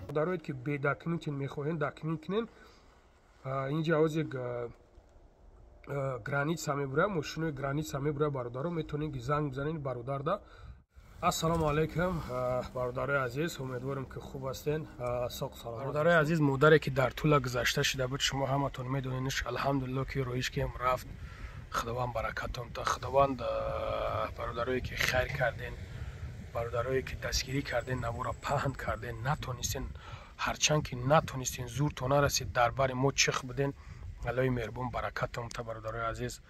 Бародарое ки бе документин мехоҳен документ кунен, инҷа ҳозир граница мебурад, мошинои граница мебурад. Бародаро, метавонед ки занг бизанед бародарда. Ассалому алайкум, бародарои азиз, умедворем ки хуб ҳастен, соқ салом. Бародарои азиз, модаре ки дар Тула гузашта шуда буд, шумо ҳаматон медонедш. Алҳамдулилло ки роишкем рафт, Худованд баракатон та. Худованд бародарое ки хайр карден, бародарое ки дастгирӣ карден, навора паҳн карден, натонистен, ҳарчанд ки натонистен, зуртон нарасид, дар бари мо чих буден. Аллои меҳрубон баракатон та. Бародарои азиз,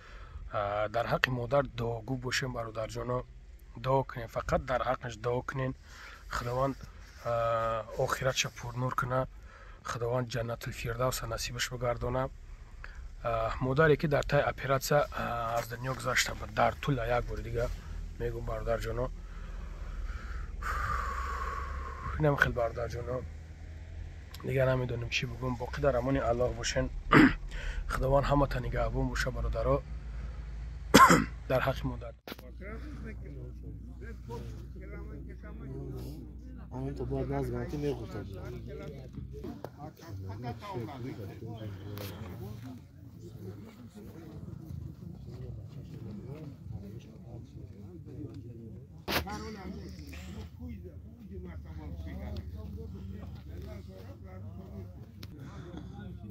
дар ҳаққи модар дуогӯ бошем. Бародарҷоно, дуо кунем, фақат дар ҳаққаш дуо кунен. Худованд охиратша пурнур куна, Худованд Ҷаннатулфирдавса насибаш бигардона. Модаре ки дар таи оператсия аз дунё гузашта буд дар Тула, як бори дига мегӯм, бародарҷоно, инам хел. Бародарҷоно, дигар намедонем чӣ бигӯм, боқӣ дар амони Аллоҳ бошен. Худованд ҳамата нигаҳбон боша. Бародаро, дар ҳаққи модар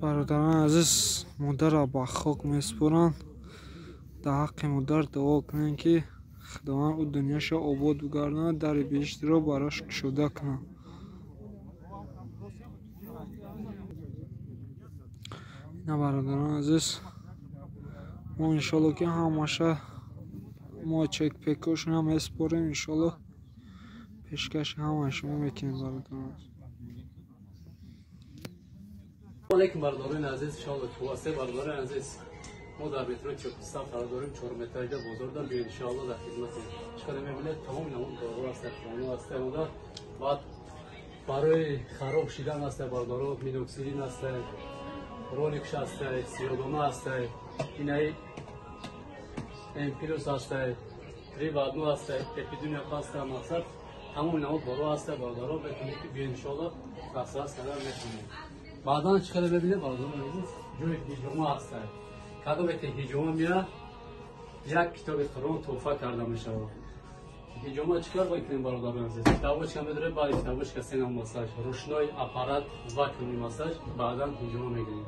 Бародарони азиз, модарро ба хок месупоранд. Дар ҳаққи модар дуо кунем, ки Худованд ӯ дунёшо обод бигардонад, дари биҳиштро барош кушода кунад. Ина, бародарони азиз, мо иншолло ки ҳамаша мо чекпекошона месупорем, иншолло пешкаши ҳамаи шумо мекунем, бародарон. Алейкум, бародарони азиз, иншоалло хуб ҳастед. Бародарони азиз, мо дар метрои Чопистан қарор дорем, чорметраида бозорда. Биёед, иншоалло дар хизматем. Чӣ қадар мебинед, тамоми намуд дору аст, хона аст, омода. Баъд барои хароб шидан аст, бародаро, миноксидин аст, роликш аст, сиёдона аст, инаи эмпирус аст, три в одну аст, эпидемия аст. Мақсад, тамоми намуд дору аст, бародаро, метавонед ки биёед, иншоалло дастрас кардан метавонед. Баъдан чӣ қадар мебинед, бародарони азиз, ҷои ҳиҷома аст. Кадоме ки ҳиҷома меяд, як китоби Қуръон тӯҳфа карда мешавад. Ҳиҷома чӣ кор мекунем, бародарони азиз? Китобочка медорем, баъди китобочка се нам массаж, ручной аппарат, вакуумный массаж, баъдан ҳиҷома мегирем.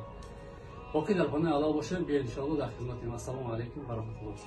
Боқӣ дар хонаи Аллоҳ бошем. Биёед, иншоалло дар хизматем. Ассалому алайкум ва раҳматуллоҳ.